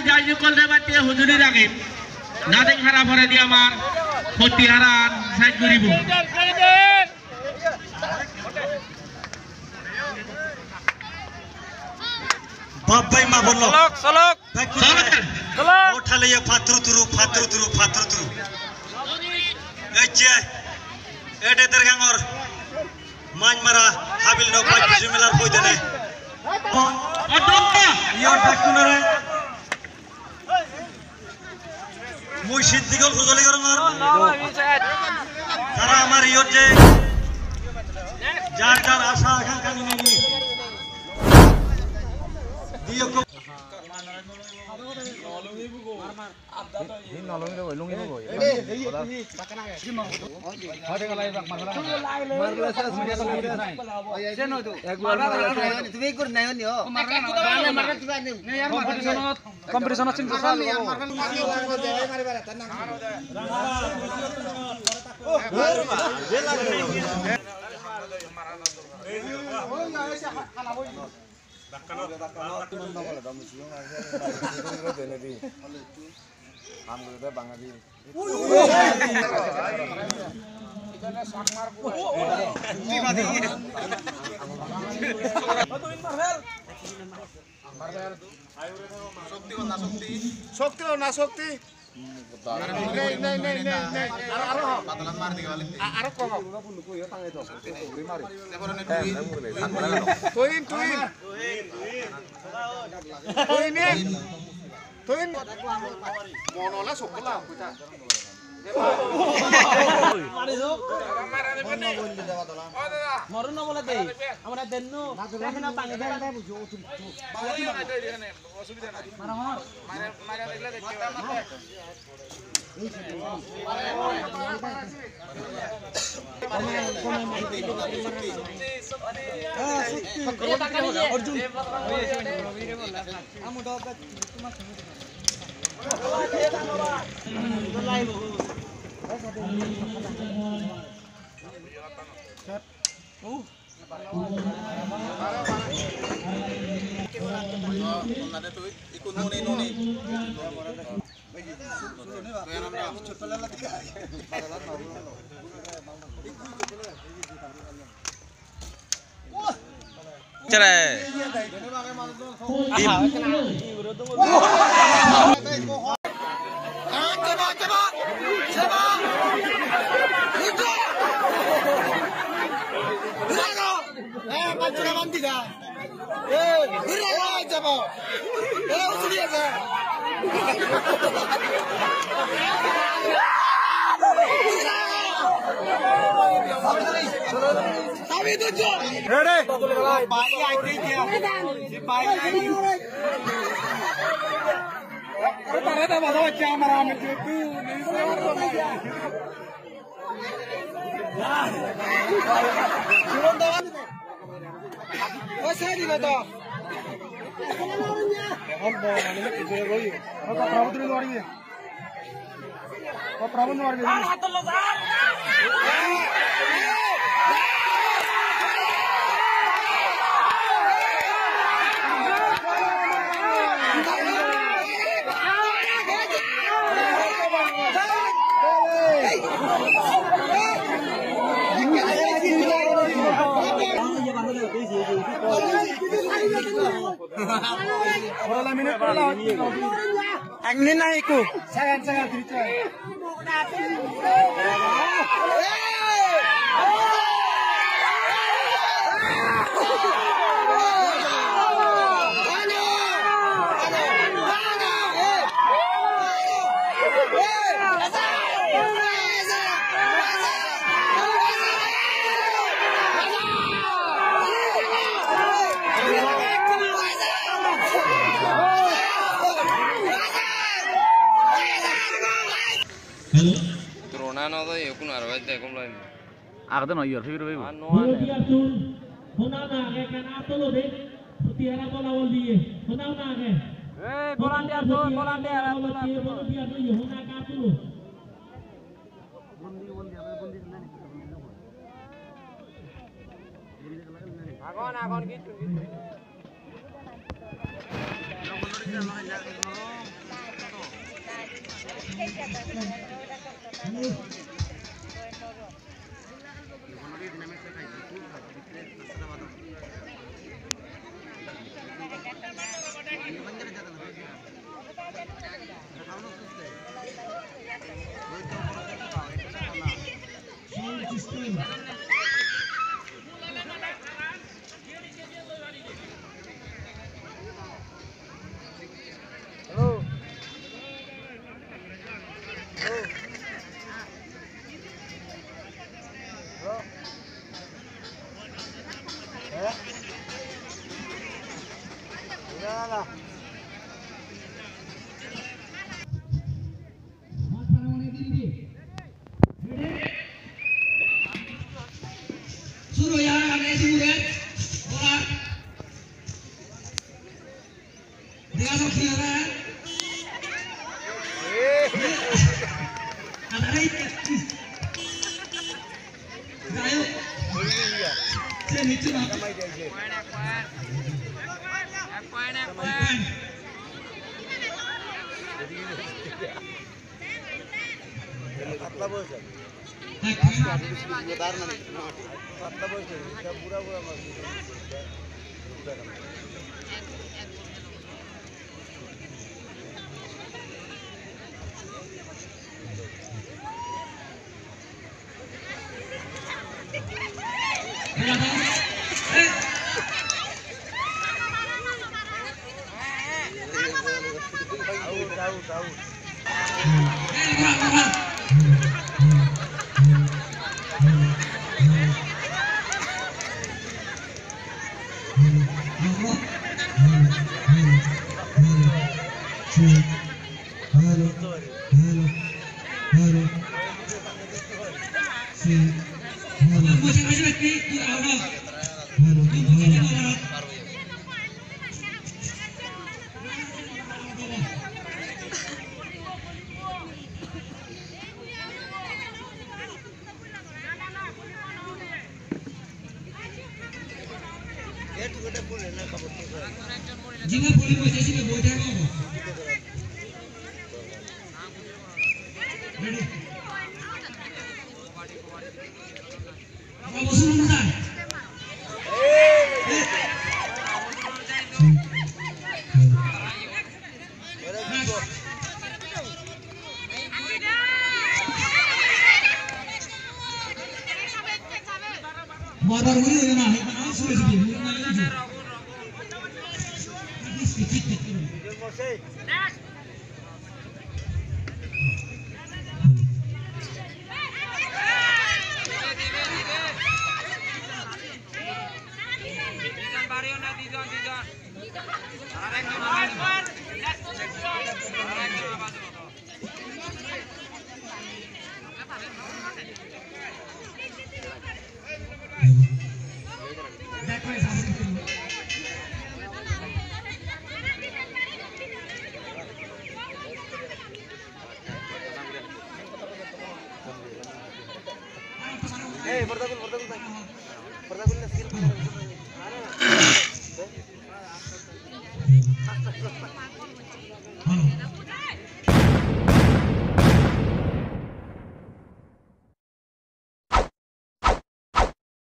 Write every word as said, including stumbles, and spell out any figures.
Jai Jukol Debatte hojoli rage. Nadeng hara poredi amar Potti haran side guribo. Bap bhai ma bon lok. Solok, solok. Bekkun solok. Solok. O thaliye patru turu, patru turu, patru turu. Ei je, ede Dergangor Manjmara habil nok bhai Biju melar hoidene. Adwa. Iyot bekkunore. Mui sit digol hujoli gorongor. Tara amar iyot je jar jar asha akankha ninei diye ko. Hi no lungi bo, lungi bo. Ek bar. Tumi ekkur nayo niyo. Competition-ot, competition-ot sin kosa. Shokti hona, shokti. Nei, nei, nei, nei, nei. Aro, aro. A-, aro ko. Tuin, tuin. Tuin, tuin. Mon ole sokkola, puta. Moro no bole de. Amra denno. Dekhe na tangi de. Mara, mara. Chale. Ready? Angni na iku. Hello. Drone ano do ye kun aro bai de kom lai. Agede noi yor, figure bebo. Ano ane. Hona na age, kana tolo de. Putihara bola bol diye. Hona na age. Ei, volunteer to, volunteer, volunteer. Volunteer to ye, hona ka tolo. Agon, agon, kichu, kichu. Hello. Hello. Hello. Eh? Hello. Suru ya, ane suru ya. Bola. Dega jok hi ore. Adare. Jai hok. Se niche na. Ek point, ek point. Jibe boli boje sibe boi thebo. Ready? Babu, sunu na. Bar bar guri hoyo na, hoyo na, sure sure, hoyo na, hoyo na. Hey, porda khul, porda khul bhai. Porda khul na, screen khul.